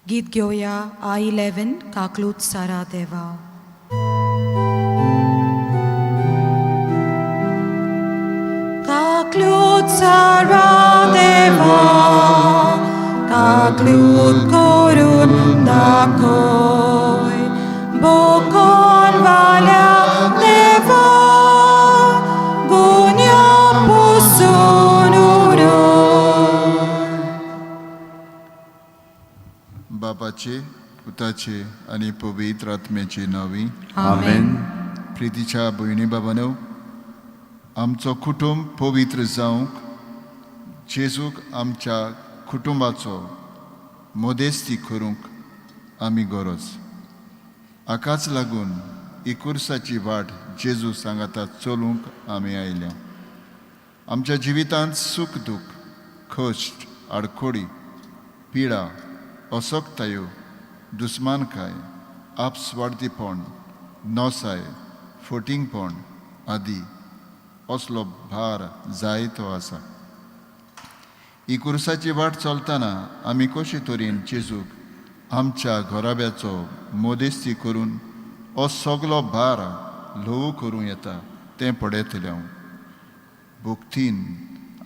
गीत घेवया I 11 काकलूत सारा देवा. काकलूत सारा देवा, काकलूत करून दाखय, बोकोन वाल्या देवा, गुन्या पुसून उडय. बापाचे, पुताचे आनी पवित्र आत्म्याचे नांवी. आमेन. प्रितीच्या भयणी बाबानो, आमचो कुटुंब पवित्र जावंक जेजूक आमच्या कुटुंबाचो मदेस्ती करूंक आमी गरज. हाकाच लागून ही कुर्साची वाट जेजू सांगाता चलूंक आमी आयल्या. आमच्या जिवितांत सूख दूख, कश्ट, आडखोडी, पिडा, असक्तायो, दुस्मानकाय, आपस्वार्थीपण, नोसाय, फटींगपण आदी असलो भार जायतो आसा. ही कुर्साची वाट चलतना आमी कशे तरेन जेजूक आमच्या घराब्याचो मदेस्ती करून हो सगलो भार ल्हवू करूं येता तें पळयतलें हांव. भक्तीन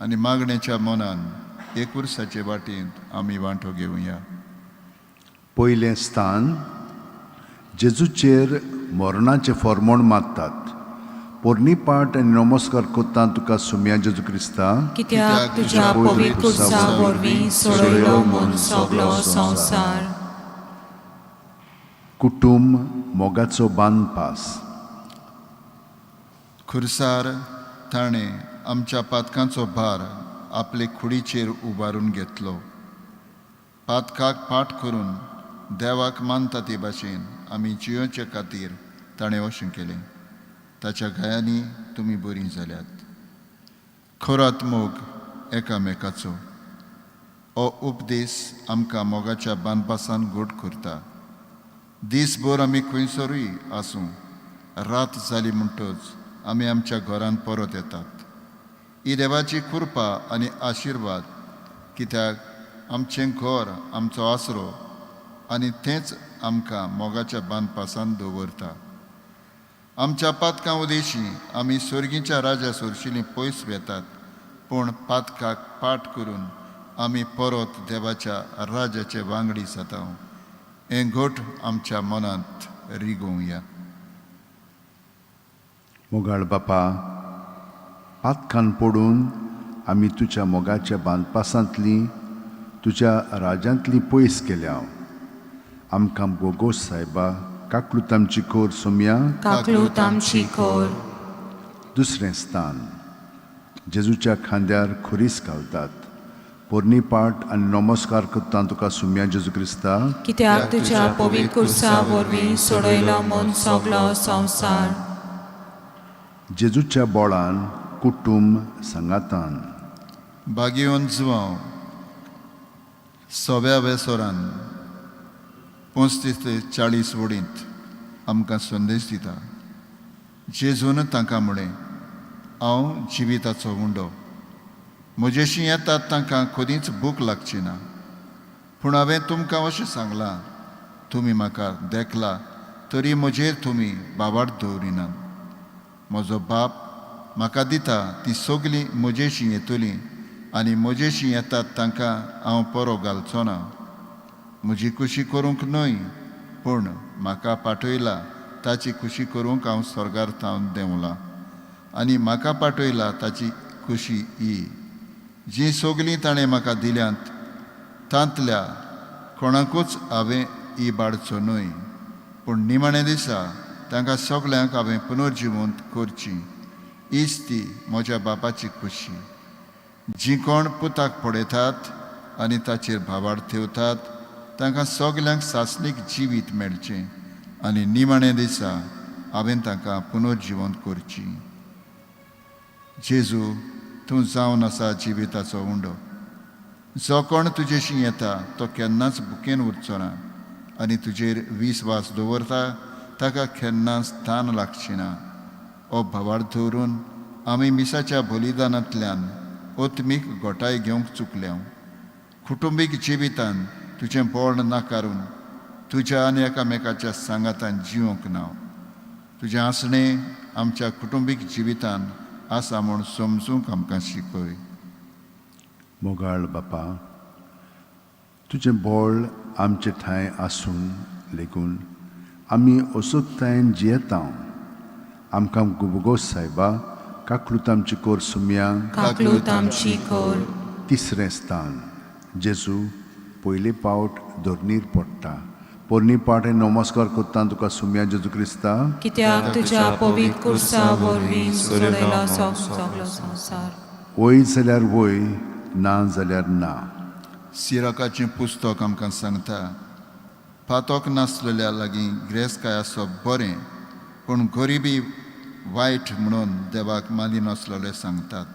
आनी मागण्याच्या मनान हे कुर्साचे वाटेंत आमी वांटो घेवया. पयलें स्थान, जेजूचेर मरणाचें फॉर्मोण मारतात. पोरणी पाट आनी नमस्कार करता तुका सुमया जेजू क्रिस्ता, कित्याक तुज्या पवित्र कुर्सा वरवीं सोडयलो म्हूण सगलो संवसार. कुटुंब मोगाचो बांदपास. खुर्सार ताणें आमच्या पातकांचो भार आपले कुडीचेर उबारून घेतलो. पातकाक पाठ करून देवाक मानता ते भाशेन आमी जियोचे खातीर ताणें अशें केलें. ताच्या घायांनी तुमी बरीं जाल्यात. खरात मोग एकामेकाचो हो उपदेश आमकां मोगाच्या बांदपासान घट करता. दीसभर आमी खंयसरूय आसूं, रात जाली म्हणटच आमी आमच्या घरांत परत येतात. ही देवाची कृपा आनी आशिर्वाद, कित्याक आमचें घर आमचो आसरो आनी तेंच आमकां मोगाच्या बांदपासान दवरता. आमच्या पातकां उदेशी आमी सर्गीच्या राजा सोरशिलीं पयस वेतात, पूण पातकाक पाठ करून आमी परत देवाच्या राजाचे वांगडी जाता. हें घट आमच्या मनांत रिगोवया. मोगाळ बापा, पातकान पडून आमी तुज्या मोगाच्या बांदपासांतली, तुज्या राज्यांतली पयस केल्या. आमकां बोगोस सायबा, काकलूत आमची कोर सोमया. काकलूत आमची कोर. दुसरें स्थान, जेजूच्या खांद्यार खुरीस घालतात. पोरणी पाट आनी नमस्कार करता तुका सुमया जेजू क्रिस्ता, कित्याक तुज्या पवित्र कुर्सा वरवीं सोडयलो म्हूण सगलो संवसार. जेजूच्या बोळान कुटुंब सांगातान. बागेवन जुवांव सव्या वेसोरान 35 ते 40 वडींत आमकां संदेश दिता. जेजून तांकां म्हळें, हांव जिविताचो उंडो. म्हजेशी येतात तांकां कदींच भूक लागची ना. पूण हांवें तुमकां अशें सांगलां, तुमी म्हाका देखला तरी म्हजेर तुमी बाबार दवरिनात. म्हजो बाप म्हाका दिता ती सगलीं म्हजेशी येतलीं आनी म्हजेशी येतात तांकां हांव परो घालचो ना. म्हजी खुशी करूंक न्हय, पूण म्हाका पाठयला ताची खुशी करूंक हांव स्वर्गार थावन देंवलां. आनी म्हाका पाठयला ताची खुशी ही, जीं सगलीं ताणें म्हाका दिल्यांत तांतल्या कोणाकूच हांवें इबाडचो न्हय, पूण निमाण्या दिसा तांकां सगल्यांक हांवें पुनर्जिवंत करची. हीच ती म्हज्या बापाची खुशी. जीं कोण पुताक पळयतात आनी ताचेर भावार्थ ठेवतात तांकां सगल्यांक सासणीक जिवीत मेळचें आनी निमाण्या दिसा हांवें तांकां पुनर्जिवंत करची. जेजू, तूं जावन आसा जिविताचो उंडो. जो कोण तुजेशी येता तो केन्नाच भुकेन उरचो ना आनी तुजेर विस्वास दवरता ताका केन्नाच तान लागची ना. हो भावार्थ दवरून आमी मिसाच्या बलिदानांतल्यान आत्मीक घटाय घेवंक चुकल्या. कुटुंबीक जिवितान तुजें बळ नाकारून तुज्या आनी एकामेकाच्या सांगातान जिवंक ना. तुजें आसणें आमच्या कुटुंबीक जिवितान आसा म्हूण समजूंक आमकां शिकय. मोगाळ बापा, तुजें बळ आमचे ठांय आसून लेगून आमी असोकतायेन जियेता. आमकां गुबगोस सायबा, काकलूत आमची कोर सुमया. काकलूत आमची कोर. तिसरें स्थान, जेजू पयले पावट धरणीर पडटा. पोरणी पाट नमस्कार करता तुका सुमया जेजू क्रिस्ता, कित्याक तुज्या पवित्र कुर्सा वरवीं सोडयलो सगलो संवसार. वय जाल्यार वय, ना जाल्यार ना. सिराकाचें पुस्तक आमकां सांगता, पातक नासलेल्या लागीं गिरेस्तकाय आसप बरें, पूण गरिबी वायट म्हणून देवाक मानिनासलेले सांगतात.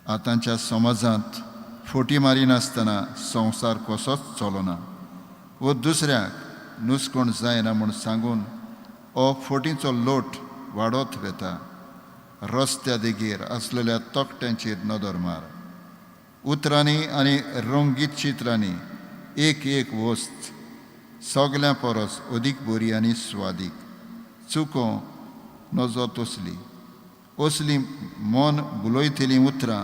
आतांच्या समाजांत फोटी मारिनासतना संवसार कसोच चलना वो दुसऱ्याक नुस्कोण जायना म्हूण सांगून हो फोटीचो लोट वाडत वता. रस्त्या देगेर आसलेल्या तकट्यांचेर नदर मार. उतरांनी आनी रंगीत चित्रांनी एक एक वस्त सगल्यां परस अदीक बरी आनी स्वादीक. चुको नजो तसली असली मन बुलयतलीं उतरां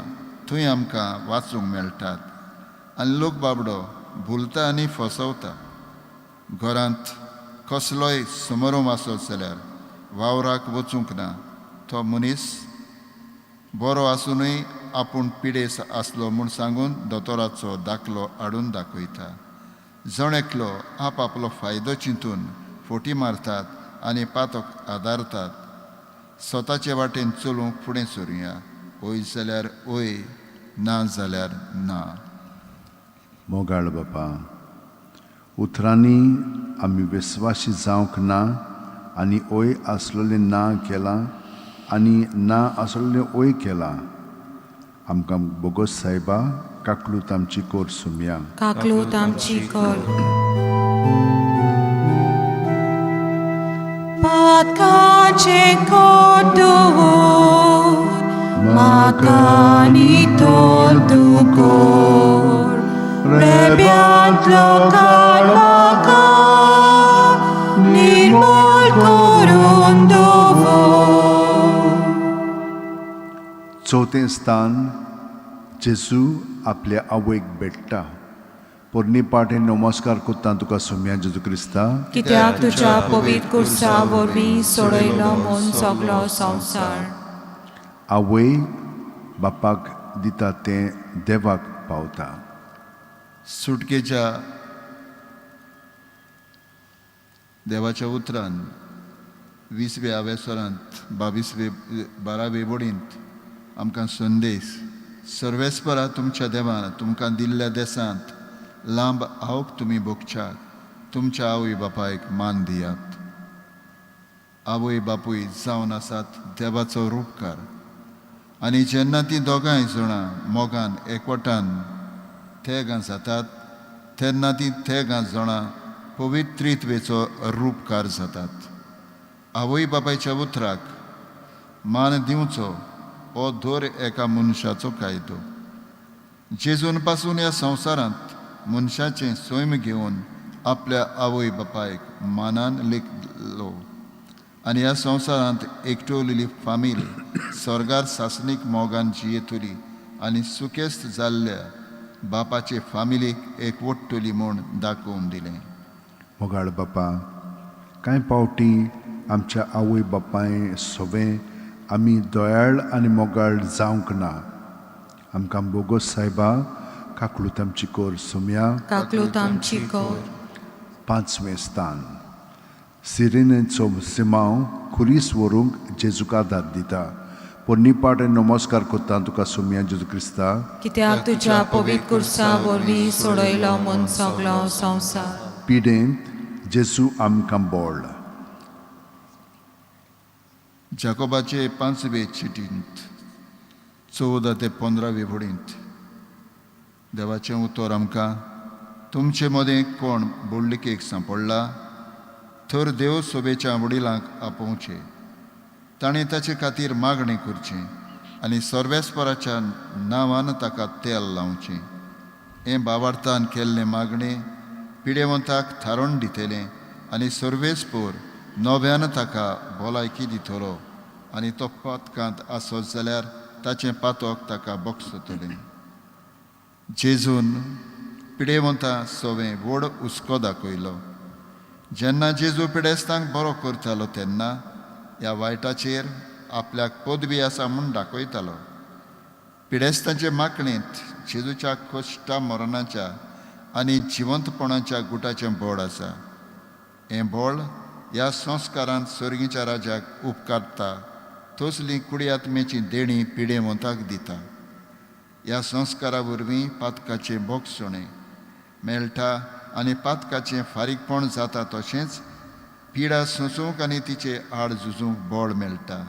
थंय आमकां वाचूंक मेळटात आनी लोक बाबडो भुलता आनी फसवता. घरांत कसलोय समारोम आसत जाल्यार वावराक वचूंक ना तो मनीस बरो आसुनूय आपूण पिडेस आसलो म्हूण सांगून दोतोराचो दाखलो हाडून दाखयता. जण एकलो आपआपलो फायदो चिंतून फोटी मारतात आनी पातक आदारतात. स्वताचे वाटेन चलूंक फुडें सरुया. वय जाल्यार वय, ना जाल्यार ना. मोगाळ बापा, उतरांनी आमी विस्वासी जावंक ना आनी ओय आसलेलें ना केलां आनी ना आसलेलें ओय केलां. आमकां बोगोस सायबा, काकलूत आमची कोर सुमया. काकलूत आमची कोर. पातकाचें कोट दवर म्हाका नितळ तूं कोर, रेब्यांतलो काड म्हाका निर्मळ करून दवर. चवथें स्थान, जेजू आपल्या आवयक भेट्टा. पोरणी पाटे नमस्कार करता तुका सुमया जेजू क्रिस्ता, कित्याक तुज्या पवित्र कुर्सा वरवीं सोडयलो म्हूण सगलो संवसार. आवय बापाक दिता तें देवाक पावता. सुटकेच्या देवाच्या उतरान 20व्या आवेसरांत 22वे 12वे बोडींत आमकां संदेश, सर्वेस्परा तुमच्या देवान तुमकां दिल्ल्या देसांत लांब आवक तुमी भोगच्याक तुमच्या आवय बापायक मान दियात. आवय बापूय जावन आसात देवाचो रूपकार आनी जेन्ना ती दोगांय जाणां मोगान एकवटान तेगां जातात तेन्ना ती तेगां जाणां पवित्रित्वेचो रूपकार जातात. आवय बापायच्या उतराक मान दिवचो हो दर एका मनशाचो कायदो. जेजून पासून ह्या संवसारांत मनशाचें सैम घेवन आपल्या आवय बापायक मानान लेखलो आनी ह्या संवसारांत एकटवलेली फामील स्वर्गार सासणीक मोगान जियेतली आनी सुकेस्त जाल्ल्या बापाचे फामिलीक एकवटतली म्हूण दाखोवन दिलें. मोगाळ बापा, कांय पावटी आमच्या आवय बापाय सोबें आमी दयाळ आनी मोगाळ जावंक ना. आमकां बोगोस सायबा, काकलूत आमची कोर सुमया. काकलूत आमची कोर. 5वें स्थान, सिरेनेचो सिमांव खुरीस व्हरूंक जेजूक आदार दिता. पोरणी पाट नमस्कार करता तुका सुमया जेजू क्रिस्ता, कित्याक तुज्या पवित्र कुर्सा वरवीं सोडयलो म्हूण सगलो संवसार. पिडेंत जेजू आमकां बळ. जाकोबाचे 5वे चिटींत 14 ते 15वे बोडींत देवाचें उतर आमकां, तुमचे मदें कोण बोडलिकेक सांपडला तर देव सोबेच्या वडिलांक आपोवचें, ताणें ताचे खातीर मागणें करचें आनी सर्वेस्पराच्या नांवान ताका तेल लावचें. हें भावार्थान केल्लें मागणें पिडेवंताक थारोवन दितलें आनी सर्वेस्पोर नव्यान ताका भलायकी दितलो आनी तो पातकांत आसत जाल्यार ताचें पातक ताका बक्षतलें. जेजून पिडेवंता सवें व्हड हुस्को दाखयलो. जेन्ना जेजू पिडेस्तांक बरो करतालो तेन्ना ह्या वायटाचेर आपल्याक पदवी आसा म्हूण दाखयतालो. पिडेस्तांचे मागणेंत जेजूच्या कश्टा मरणाच्या आनी जिवंतपणाच्या गुटाचें बळ आसा. हें बळ ह्या संस्कारांत सर्गीच्या राजाक उपकारता तसली कुडयात्मेची देणी पिडेवंताक दिता. ह्या संस्कारा वरवीं पातकाचें भोगसणें मेळटा आनी पातकाचें फारीकपण जाता, तशेंच पिडा सोंसूंक आनी तिचे आड झुजूंक बळ मेळटा.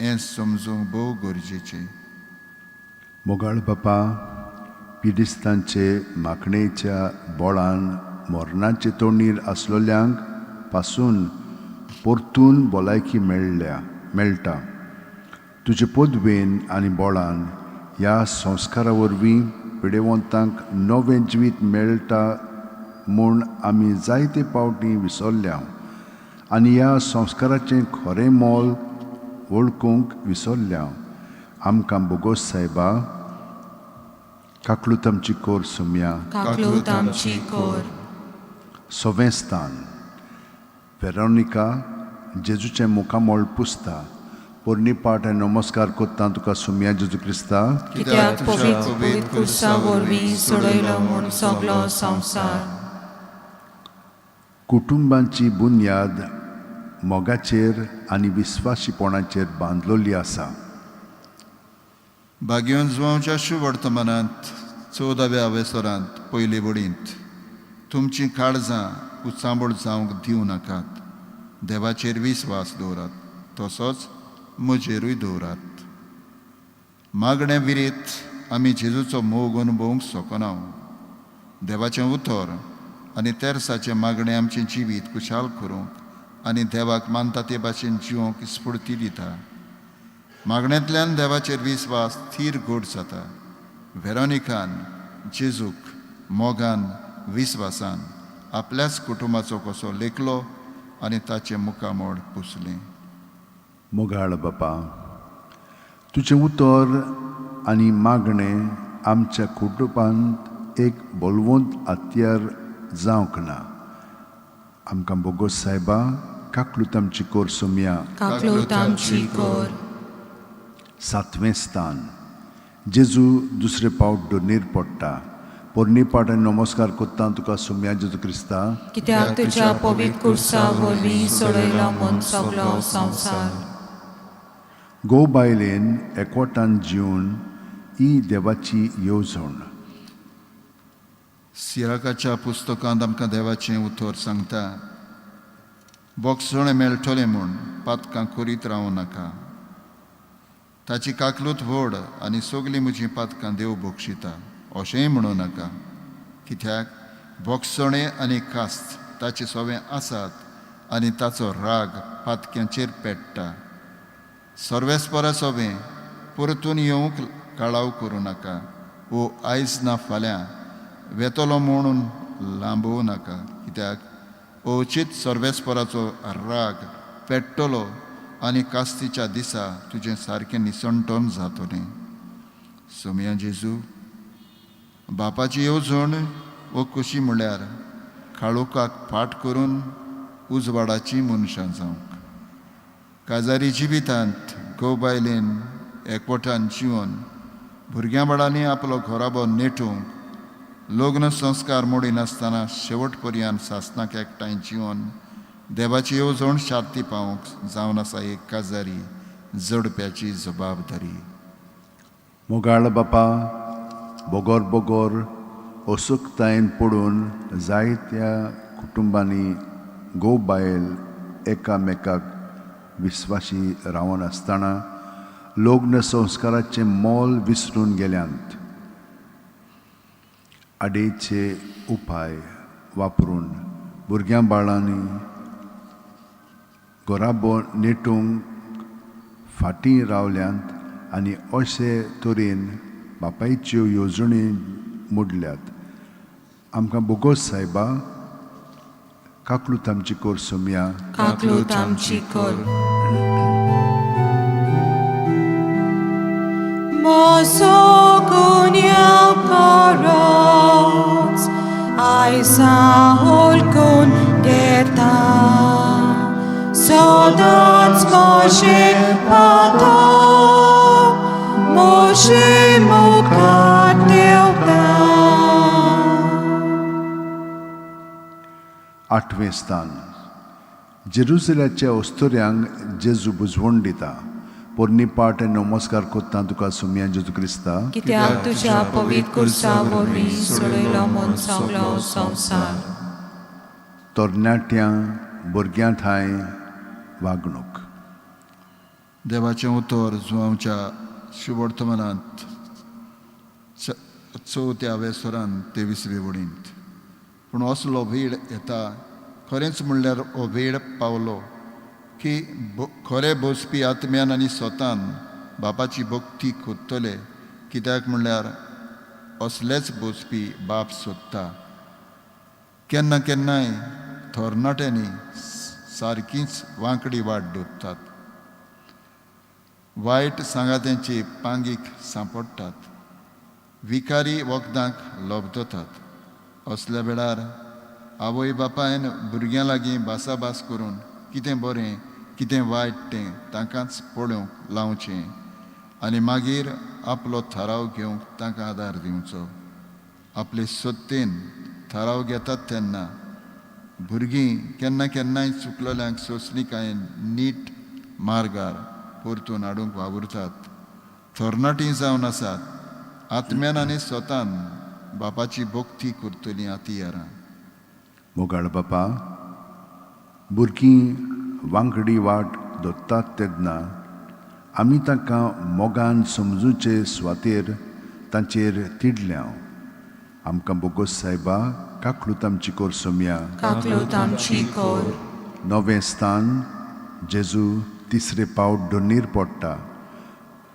हें समजूंक भोव गरजेचें. मोगाळ बापा, पिडिस्तांचे मागणेच्या बळान मरणाचे तोंडीर आसलेल्यांक पासून परतून भलायकी मेळटा. तुजे पदवेन आनी बळान ह्या संस्कारा वरवीं पिडेवंतांक नवें जिवीत मेळटा म्हूण आमी जायते पावटी विसरल्या आनी ह्या संस्काराचें खरें मोल वळखूंक विसरल्या. आमकां बोगोस सायबा, काकलूत आमची कोर सुमया. काकलूत आमची कोर. सवें स्थान. वेरोनिका जेजूचें मुखामळ पुसता. पोरणी पाठ आनी नमस्कार कोत्ता तुका सुमया जेजू क्रिस्ता, कित्याक पवित्र पवित्र कुर्सा वरवीं सोडयलो म्हूण सगलो संवसार. कुटुंबांची बुन्याद मोगाचेर आनी विस्वाशीपणाचेर बांदलोली आसा. भाग्योन जुवांवच्या शुवर्तमानांत 14व्या वेसरांत पयले वडींत तुमचीं काळजां उचांबळ जावंक दिवं नाकात. देवाचेर विस्वास दवरात तसोच म्हजेरूय दवरात. मागणे विरीत आमी जेजूचो मोग अनुभवूंक शकना. देवाचें उतर आनी तेर्साचें मागणें आमचें जिवीत खुशाल करूंक आनी देवाक मानता ते भाशेन जिवंक स्फुर्ती दिता. मागण्यांतल्यान देवाचेर विस्वास थीर गोड जाता. वेरोनिकान जेजूक मोगान विस्वासान आपल्याच कुटुंबाचो कसो लेखलो आनी ताचें मुखामळ पुसलें. मोगाळ बापा, तुजें उतर आनी मागणें आमच्या कुटुंबांत एक बलवंत हत्यार जावंक ना. आमकां बोगोस सायबा, काकलूत आमची कोर सुमया. काकलूत आमची कोर. सातवें स्थान. जेजू दुसरे पावट दोनीर पडटा. पोरणी पाट आनी नमस्कार कोत्ता तुका सुमया जेजू क्रिस्ता, कित्याक तुज्या पवित्र कुर्सा वरवीं सोडयलो म्हूण सगलो संवसार. घोव बायलेन एकवटान जिवन ही देवाची येवजण. सिराकाच्या पुस्तकांत आमकां देवाचें उतर सांगता, बोगसणें मेळटलें म्हूण पातकां करीत रावूं नाका. ताची काकलूत व्हड आनी सगलीं म्हजीं पातकां देव बक्षिता अशेंय म्हणूं नाका. कित्याक बोगसणें आनी कास्त ताचे सवे आसात आनी ताचो राग पातक्यांचेर पेट्टा. सर्वेस्परा सोबें परतून येवंक कळाव करूं नाका वो आयज ना फाल्यां वेतलो म्हणून लांबोवं नाका. कित्याक अवचीत सर्वेस्पराचो राग पेट्टलो आनी कास्तीच्या दिसा तुजें सारकें निसणटन जातलें. सोमया जेजू, बापाची येवजण वो खुशी म्हळ्यार काळोखाक फाट करून उजवाडाची मनशां जावंक. काजारी जिवितांत घोव बायलेन एकवटान जिवन भुरग्यां बाळांनी आपलो घराबो नेटूंक लग्न संस्कार मोडिनासतना शेवट पर्यंत सासनाक एकठांय जिवन देवाची येवजण शांती पावोवंक जावन आसा एक काजारी जोडप्याची जबाबदारी. मोगाळ बापा, बोगोर बोगोर असुकतायेन पडून जायत्या कुटुंबांनी घोव बायल एकामेकाक विस्वाशी रावन आसतना लग्न संस्काराचें मोल विसरून गेल्यांत. आडेचे उपाय वापरून भुरग्यां बाळांनी घराबो नेटूंक फाटीं रावल्यांत आनी अशे तरेन बापायच्यो येवजणी मोडल्यात. आमकां बोगोस सायबा, काकलूत आमची कोर सोमया. काकलूत आमची कर. Moso गुन्यांवकारांच आयसा होलकून घेता, सदांच म्हजें पातक म्हजे मुखार देंवता. आठवें स्थान. जेरुजलाच्या अस्तुऱ्यांक जेजू बुजवण दिता. पोरणी पाट आनी नमस्कार कोत्ता तुका सोमया जेजू क्रिस्ता, कित्याक तुज्या पवित्र खुर्सा वरवीं सोडयलो म्हूण सगलो संवसार. तरणाट्यां भुरग्यां ठांय वागणूक. देवाचें उतर जुवांवच्या शुभवर्तमानांत चवथ्या वेसरान 23वे वडींत. पूण असलो वेळ येता, खरेंच म्हणल्यार हो वेळ पावलो की खरे बसपी आत्म्यान आनी स्वतान बापाची भक्ती कोत्तले, कित्याक म्हणल्यार असलेच बसपी बाप सोदता. केन्ना केन्नाय थोरनाट्यांनी सारकीच वांकडी वाट दवरतात, वायट सांगात्यांचे पांगीक सांपडटात, विकारी वखदांक लबदतात. असल्या वेळार आवय बापायन भुरग्यां लागीं भासाभास करून कितें बरें कितें वायट तें तांकांच पळोवंक लावचें आनी मागीर आपलो थाराव घेवंक तांकां आदार दिवचो. आपले सत्तेन थाराव घेतात तेन्ना भुरगीं केन्ना केन्नाय चुकलेल्यांक सोंसणीकायेन नीट मार्गार परतून हाडूंक वावुरतात. थोरनाटीं जावन आसात आत्म्यान आनी स्वतान बापाची भक्ती करतलीं आतियारां. मोगाळ बापा, भुरगीं वांकडी वाट दोत्तात तेन्ना आमी तांकां मोगान समजूचे सुवातेर तांचेर तिडल्या. आमकां बोगोस सायबा, काकलूत आमची कोर सोमया. काकलूत आमची कोर. नवें स्थान. जेजू तिसरे पावट दोनीर पडटा.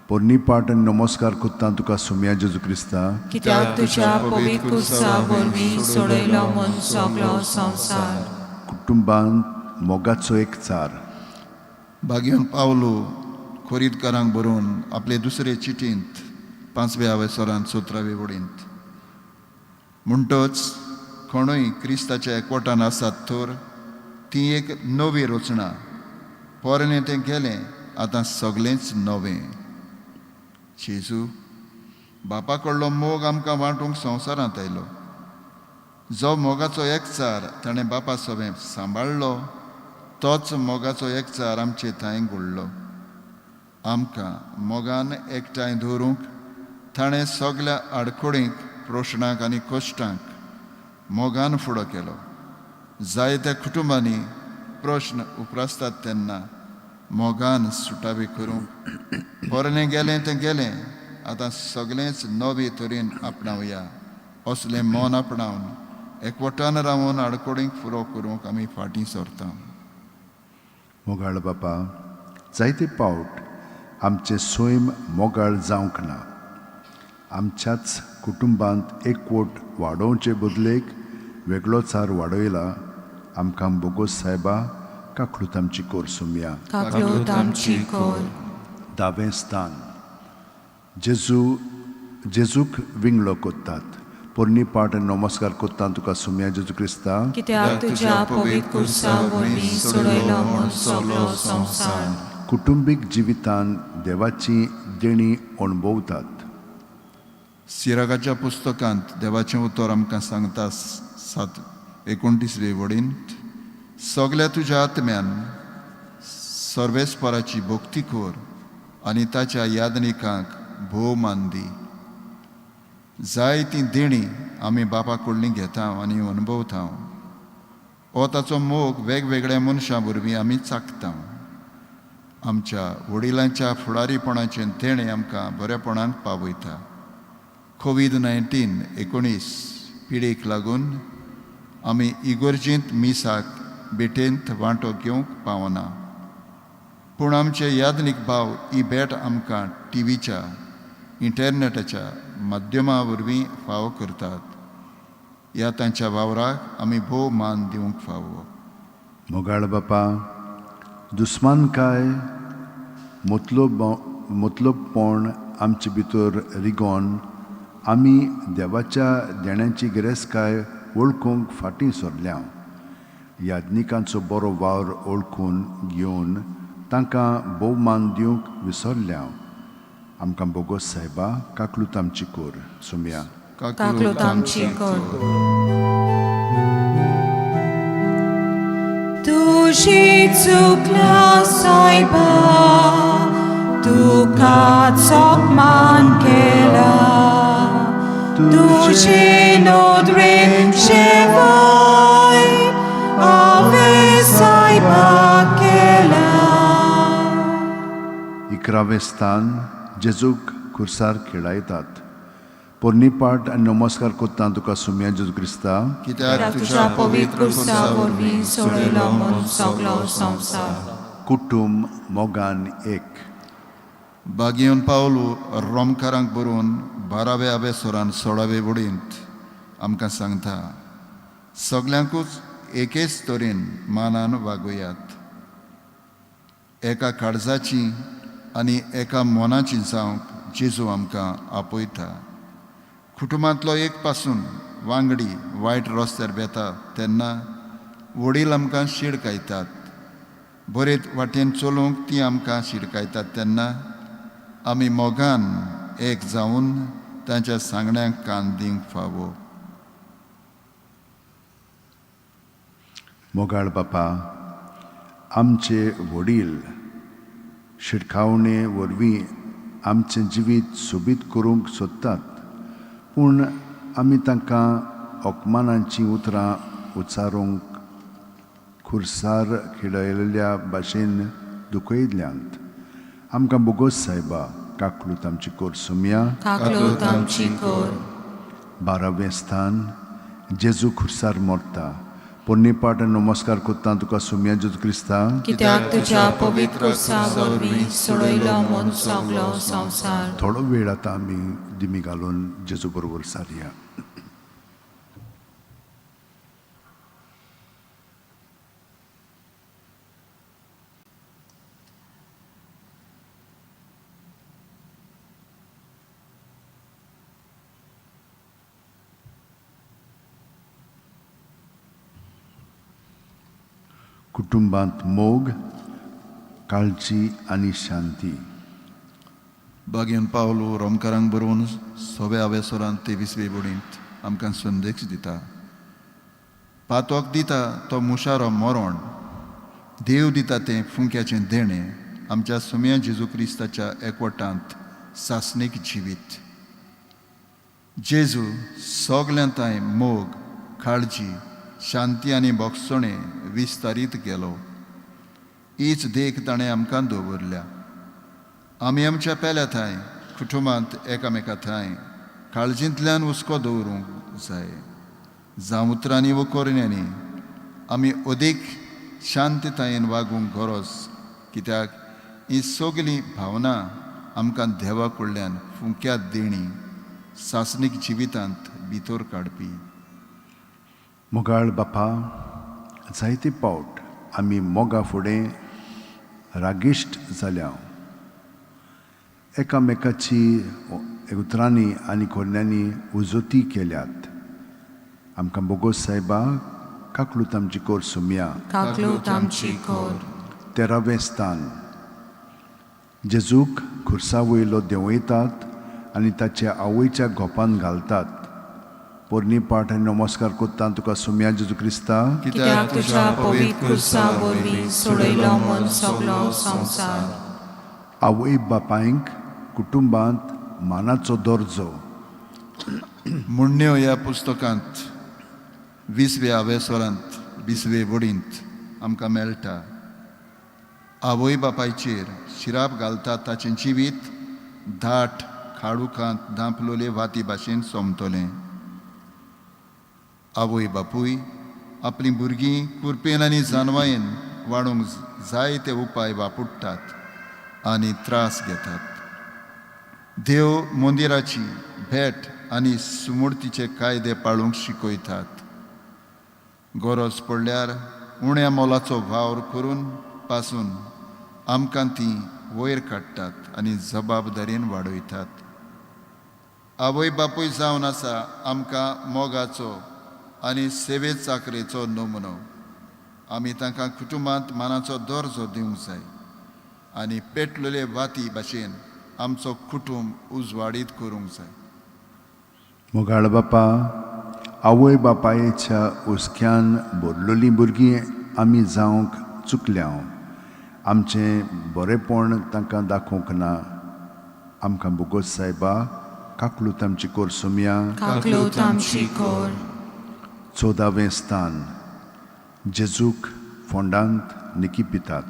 पोरणी पाट आनी नमस्कार कोत्ता तुका सोमया जेजू क्रिस्ता, कित्याक तुज्या पवित्र खुर्सा वरवीं सोडयलो म्हूण सगलो संवसार. कुटुंबांत मोगाचो एकचार. भाग्योन पावलो खोरीदकारांक बरोवन आपले दुसरे चिटींत 5व्या वेसरान 17वे वडींत, म्हणटच कोणूय क्रिस्ताच्या एकवटान आसात तर ती एक नवी रचना, पोरणें तें गेलें, आतां सगळेंच नवें. जेजू बापा कडलो मोग आमकां वांटूंक संवसारांत आयलो. जो मोगाचो एकचार ताणें बापा सवें सांबाळ्ळो तोच मोगाचो एकचार आमचे थंय घडलो. आमकां मोगान एकठांय दवरूंक ताणें सगल्या आडखळींक, प्रश्नांक आनी कश्टांक मोगान फुडो केलो. जायत्या कुटुंबांनी प्रश्न उप्रासतात तेन्ना मोगान सुटावे करूंक पोरणें गेलें तें गेलें, आतां सगळेंच नवे तरेन आपणावया असलें मन आपणावन एकवटान रावन आडखळींक फुरो करूंक आमी फाटीं सरता. मोगाळ बापा, जायते पावट आमचें सैम मोगाळ जावंक ना. आमच्याच कुटुंबांत एकवट वाडोवचे बदलेक वेगळोचार वाडयला. आमकां बोगोस सायबा, काकलूत आमची कोर सोमया. काकलूत आमची कोर. दावें स्थान. जेजू जेजूक विंगळो कोत्तात. पोरणी पाट आनी नमस्कार कोत्ता तुका सोमया जेजू क्रिस्ता, कित्याक तुज्या पवित्र खुर्सा वरवीं सोडयलो म्हूण सगलो संवसार. कुटुंबीक जिवितान देवाची देणी अणभवतात. सिराकाच्या पुस्तकांत देवाचें उतर आमकां सांगता 7 29वे वडींत, सगल्या तुज्या आत्म्यान सर्वेस्पराची भक्ती कर आनी ताच्या यादनिकांक भोवमान दी. जायतीं देणीं आमी बापा कडलीं घेता आनी अणभवता. हो ताचो मोग वेगवेगळ्या मनशां वरवीं आमी चाखता. आमच्या वडिलांच्या फुडारीपणाचें देणें आमकां बरेपणाक पावयता. कोवीड-19 पिडेक लागून आमी इगर्जेंत मिसाक भेटेंत वांटो घेवंक पावना, पूण आमचे यादनीक भाव ही भेट आमकां टिवीच्या इंटरनेटाच्या माध्यमा वरवीं फावो करतात. ह्या तांच्या वावराक आमी भोव मान दिवंक फावो. मोगाळ बापा, दुस्मानकाय मतलबपण आमचे भितर रिगोन आमी देवाच्या देण्याची गिरेस्तकाय वळखूंक फाटीं सरल्या. याज्ञिकांचो बरो वावर वळखून घेवन तांकां भोवमान दिवंक विसरल्या. आमकां बोगोस सायबा, काकलूत आमची कोर सुमया. काकलूत आमची कर. तुजी चुकल्या सायबा, तुका चोकमान केला, तुजे नदरेन शेवाय हांवें सायबा केला. इकरावें स्थान, जेजूक खुर्सार खेळायतात. पोरणी पाट आनी नमस्कार कोत्ता तुका सुमया जेजू क्रिस्ता, कित्याक तुझ्या पवित्र खुर्सा वरवीं सोडयलो म्हूण सगलो संवसार. कुटुंब मोगान एक. बागेवन पावलू रोमकारांक बरोवन 12व्या आवेसोरान 16वे वडींत आमकां सांगता, सगल्यांकूच एकेच तरेन मानान वागोयात, एका काळजाची आनी एका मनाची जावंक जेजू आमकां आपयता. कुटुंबांतलो एक पासून वांगडी वायट रस्त्यार वेता तेन्ना वडील आमकां शिडकायतात, बरे वाटेन चलोवंक ती आमकां शिडकायतात तेन्ना आमी मोगान एक जावन तांच्या सांगण्यांक कान दिवंक फावो. मोगाळ बापा, आमचे वडील शिडकावणे वरवीं आमचें जिवीत सोबीत करूंक सोदतात, पूण आमी तांकां अपमानाचीं उतरां उच्चारूंक खुर्सार खेळयल्ल्या भाशेन दुखयल्यांत. आमकां बोगोस सायबा, काकलूत आमची कोर सुमया. काकलूत आमची कोर. 12वें स्थान, जेजू खुर्सार मरता. पोरणी पाट नमस्कार कोत्ता तुका सुमया जेजू क्रिस्ता, कित्याक तुज्या पवित्र खुर्सा वरवीं सोडयलो म्हूण सगलो संवसार. थोडो वेळ आतां आमी दिमी घालून जेजू बरोबर सारया. कुटुंबांत मोग, काळजी आनी शांती. बागेन पावलो रोमकारांक बरोवन 6व्या आवेसोरान 23वे बोडींत आमकां संदेश दिता. पातोक दिता तो मुशारो मरण, देव दिता तें फुंक्याचें देणें, आमच्या सुम्या जेजू क्रिस्ताच्या एकवटांत सासणीक जिवीत. जेजू सगल्यां तांय मोग, काळजी, शांती आनी बोगसणे विस्तारीत केलो. हीच देख ताणें आमकां दवरल्या. आमी आमच्या पेल्या थांय कुटुंबांत एकामेका थांय काळजींतल्यान हुस्को दवरूंक जाय. जावं उतरांनी वो कोरण्यांनी आमी अदीक शांततायेन वागूंक गरज, कित्याक ही सगळीं भावना आमकां देवा कडल्यान फुंक्यात देणी सासणीक जिवितांत भितर काडपी. मोगाळ बापा, जायते पावट आमी मोगा फुडें रागिश्ट जाल्या. एकामेकाची उतरांनी आनी कोरण्यांनी उजोती केल्यात. आमकां बोगोस सायबा, काकलूत आमची कोर सुमया. काकलूत आमची कोर. 13वें स्थान, जेजूक खुर्सा वयलो देंवयतात आनी ताच्या आवयच्या गोपान घालतात. पोरणी पाठ आनी नमस्कार कोत्ता तुका सुमया जेजू क्रिस्ता, कित्याक तुज्या पवित्र खुर्सा वरवीं सोडयलो म्हूण सगलो संवसार. आवय बापायंक कुटुंबांत मानाचो दर्जो. मुण्ण्यो ह्या पुस्तकांत 20व्या आवेसोरांत 20वे वडींत आमकां मेळटा. आवय बापायचेर शिराप घालता ताचें जिवीत दाट खाडुकांत धांपलोले वाती भाशेन सोंपतलें. आवय बापूय आपलीं भुरगीं कुरपेन आनी जानवायेन वाडोवंक जायते उपाय वापरतात आनी त्रास घेतात. देव मंदिराची भेट आनी सुमूर्तीचे कायदे पाळूंक शिकयतात. गरज पडल्यार उण्या मोलाचो वावर करून पासून आमकां ती वयर काडटात आनी जबाबदारीन वाडयतात. आवय बापूय जावन आसा आमकां मोगाचो आनी सेवे चाकरेचो नमुनो. आमी तांकां कुटुंबांत मानाचो दर्जो दिवंक जाय आनी पेटलेले वाती भाशेन आमचो कुटुंब उजवाडीत करूंक जाय. मोगाळ बापा, आवय बापायच्या हुस्क्यान भरलेलीं भुरगीं आमी जावंक चुकल्या. आमचें बरेंपण तांकां दाखोवंक ना. आमकां बोगोस सायबा, काकलूत आमची कोर सोमया. काकलूत आमची कोर. 14वें स्थान. जेजूक फोंडांत निकी पितात.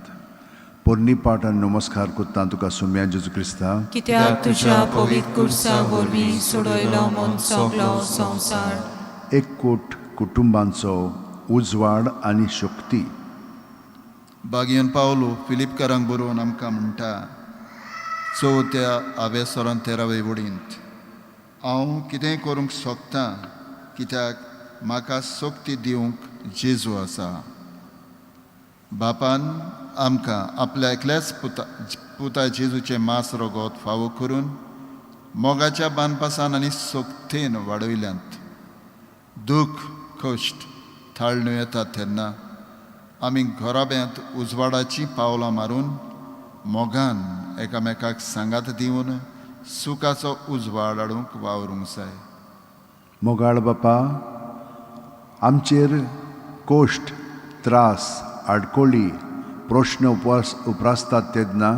पोरणी पाठ आनी नमस्कार करता तुका सोमया जेजू क्रिस्ता, कित्याक तुज्या पवित्र कुर्सा वरवीं सोडयलो म्हूण सगलो संवसार. एक कोट कुटुंबांचो उजवाड आनी शक्ती. बागयन पावलो फिलिपकारांक बरोवन आमकां म्हणटा चवथ्या आवेसरान 13वे वडींत, हांव कितेंय करूंक शकता कित्याक म्हाका शक्ती दिवंक जेजू आसा. बापान आमकां आपल्या एकल्याच पुता पुता जेजूचें मांस रगत फावो करून मोगाच्या बांदपासान आनी शक्तेन वाडयल्यांत. दूख कश्ट थाळणू येतात तेन्ना आमी घराब्यांत उजवाडाचीं पावलां मारून मोगान एकामेकाक सांगात दिवन सुखाचो उजवाड हाडूंक वावरूंक जाय. मोगाळ बापा, आमचेर कोश्ट, त्रास, आडकोळी, प्रश्न उप्रासतात तेन्ना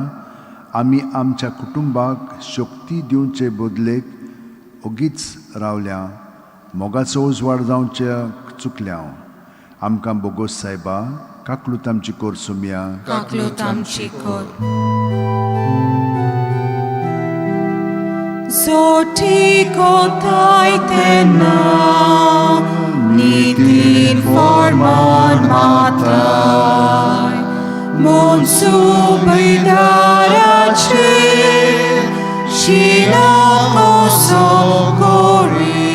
आमी आमच्या कुटुंबाक शक्ती दिवचे बदलेक ओगीच रावल्या. मोगाचो उजवाड जावचे चुकल्या. आमकां बोगोस सायबा, काकलूत आमची कोर सोमया. काकलूत आमची कोर. जोटी कोताय तेन्ना नितीन फॉर्मान माताय म्हूण सुबेदाराचे शिला कसो कोरी.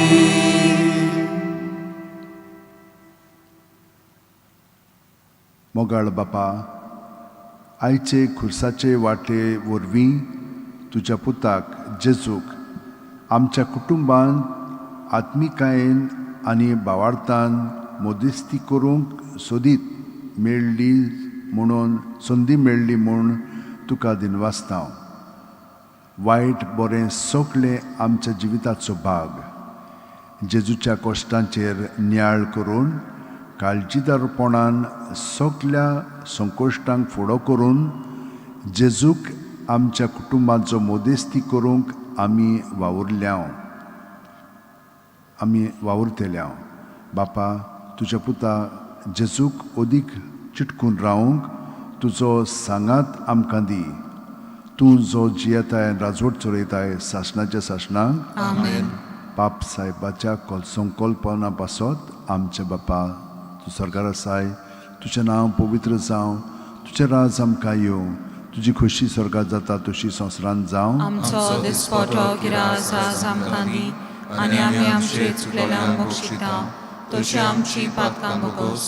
मोगाळ बापा, आयचे खुर्साचे वाटे वरवीं तुज्या पुताक जेजूक आमच्या कुटुंबांत आत्मिकायेन आनी भावार्थान मध्यस्ती करूंक सोदीत मेळ्ळी म्हणून संदी मेळ्ळी म्हूण तुका दिनवासता. वायट बरें सगळें आमच्या जिविताचो भाग. जेजूच्या कश्टांचेर नियाळ करून काळजीदारपणान सगल्या संकश्टांक फुडो करून जेजूक आमच्या कुटुंबांचो मध्यस्ती करूंक आमी वावुरल्या, आमी वावुरतल्या. बापा, तुज्या पुता जेजूक अदीक चिटकून रावंक तुजो सांगात आमकां दी. तूं जो जियेताय राजवट चलयताय सासणाच्या सासणाक. आमेन. पाप साहेबाच्या संकल्पना पासत आमच्या बापा, तूं सरकार आसाय, तुजें नांव पवित्र जावं, तुजें राज आमकां येवं, तुजी खोशी स्वर्गात जाता तशी संवसारांत जावं. आमचो दिसपटो गिरास आज आमकां दी आनी आमी आमचे चुकलेल्यांक बक्षिता तशी आमची पातकां बोगोस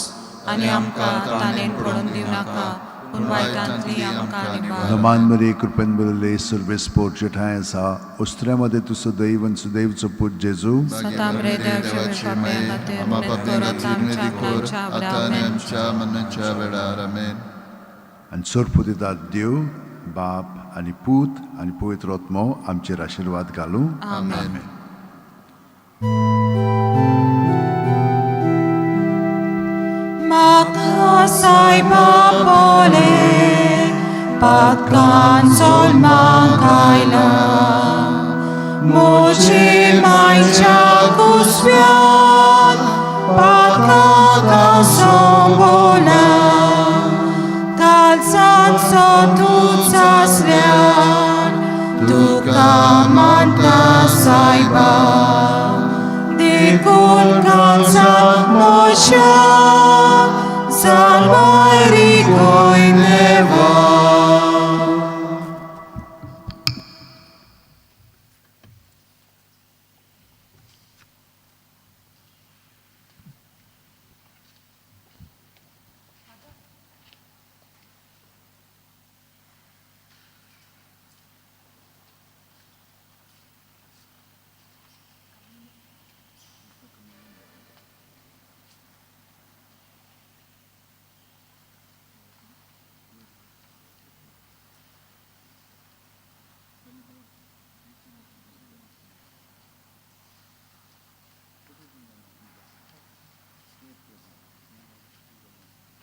आनी आमकां तानेन पडून दिवं नाका पूण वायटांतली आमकां निवार. नमान मरे, कृपेन बरले, सर्वेस्पोर जेठाय आसा. उस्त्र्या मदें तूं सदैव आनी सुदैवचो पूत जेजू. सतामरे देवाचे माये, खातीर आमा पापी खातीर आमच्या विनंती कर आमच्या आतां आनी आमच्या मरणाच्या वेळार. आमेन. आनी सोरपुतितात देव बाप आनी पूत आनी पवित्र आत्मो आमचेर आशिर्वाद घालूं. आमेन. म्हाका सायबा पोले पातकान सोलमाक आयला, म्हजे मायच्या कुसव्यान पातकां सोंबोला, कालसांचो तूंच आसल्यार तुका मानता सायबा, देखून कालसांत म्हज्या